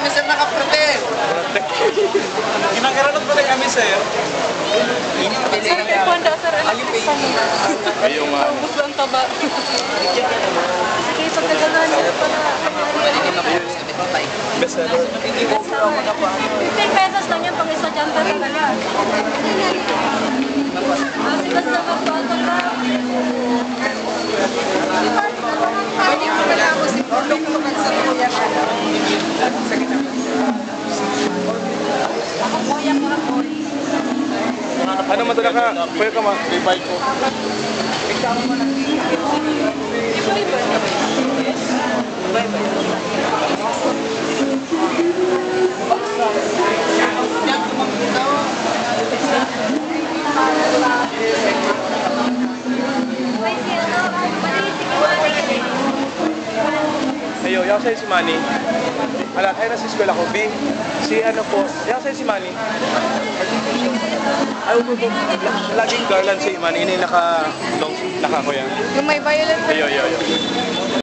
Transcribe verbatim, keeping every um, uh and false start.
Mister Nakaprotect! Kinakaroon pa rin kami, sir. Sir, kay Juan daw, sir, ano sa kanila? Ayun nga. Ubus lang taba. Sige, pagkagawa niyo pala. Best seller. Fifteen pesos lang yan, pang estudyante talaga. Ah, si basta magpatol na. Ano, madala ka? Pwede ka ma-, revive ko. Ayo, yaw sa'yo si Manny. Ala, kaya nasa eskwela ko, B. Si ano po, yaw sa'yo si Manny. Ay, upo po. Laging garland si Manny. Ini naka long, naka kuya. Yung may violet. Ayo, ayo, ayo.